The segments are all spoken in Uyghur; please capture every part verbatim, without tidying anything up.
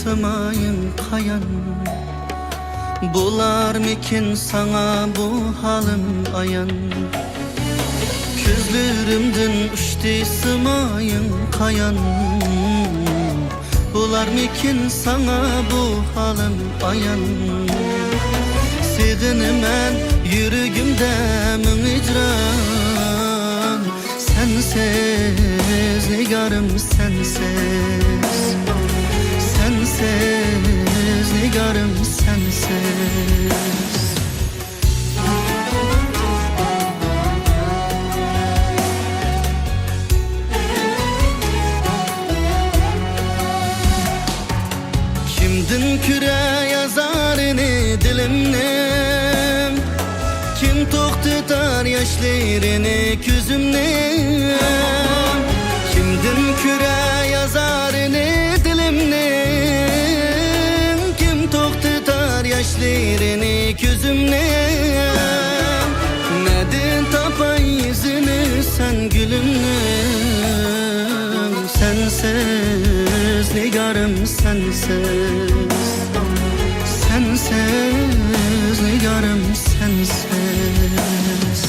سىمايىڭ قايان، بولارمىكىن ساڭا بۇ ھالىم ئايان؟ كۆزلىرىمدىن ئۇچتى سىمايىڭ قايان، بولارمىكىن ساڭا بۇ ھالىم ئايان؟ سېغىنىمەن يۈرىكىمدە مىڭ ھىجران، سەنسىز، نىگارىم، سەنسىز. سەنسىز، نىگارىم، سەنسىز. كىمدىن كۆرەي ئازارىنى دىلىمنىڭ؟ كىم توختىتار ياشلىرىنى كۆزۈمنىڭ؟ كىمدىن كۆرەي ئازارىنى دىلىمنىڭ؟ كىم توختىتار ياشلىرىنى كۆزۈمنىڭ؟ نەدىن تاپاي ئىزىنى سەن گۈلۈمنىڭ؟ سەنسىز، نىگارىم، سەنسىز. سەنسىز، نىگارىم، سەنسىز.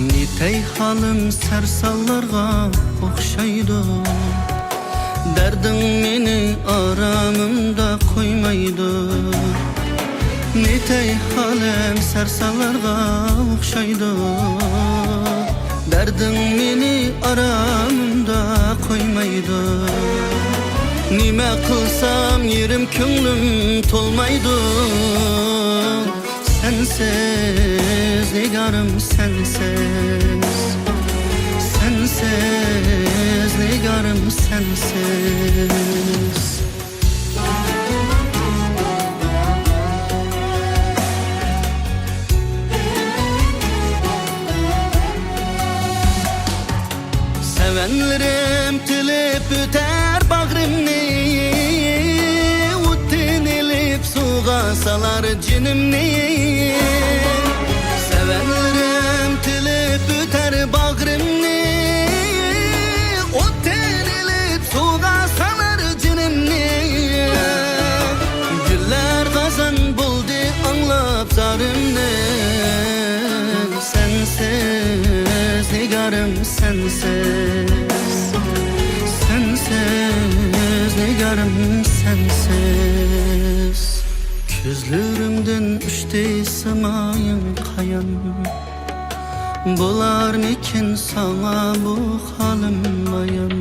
نېتەي ھالىم سەرسانلارغا ئوخشايدۇ، دەردىڭ مېنى ئارامىمدا قويمايدۇ. نېتەي ھالىم سەرسانلارغا ئوخشايدۇ، دەردىڭ مېنى ئارامىمدا قويمايدۇ. نېمە قىلسام يېرىم كۆڭلۈم تولمايدۇ. سەنسىز، نىگارىم، سەنسىز. سەنسىز، نىگارىم، سەنسىز. سەۋەنلىرىم تىلىپ ئۆتەر باغرىمنى، ئوتتىن ئېلىپ سۇغا سالار جېنىمنى. سەۋەنلىرىم تىلىپ ئۆتەر باغرىمنى، ئوتتىن ئېلىپ سۇغا سالار جېنىمنى. گۈللەر خازان بولدى ئاڭلاپ زارىمنى. سەنسىز، نىگارىم، سەنسىز. سەنسىز، نىگارىم، سەنسىز. كۆزلىرىمدىن ئۇچتى سىمايىڭ قايان، بولارمىكىن ساڭا بۇ ھالىم ئايان؟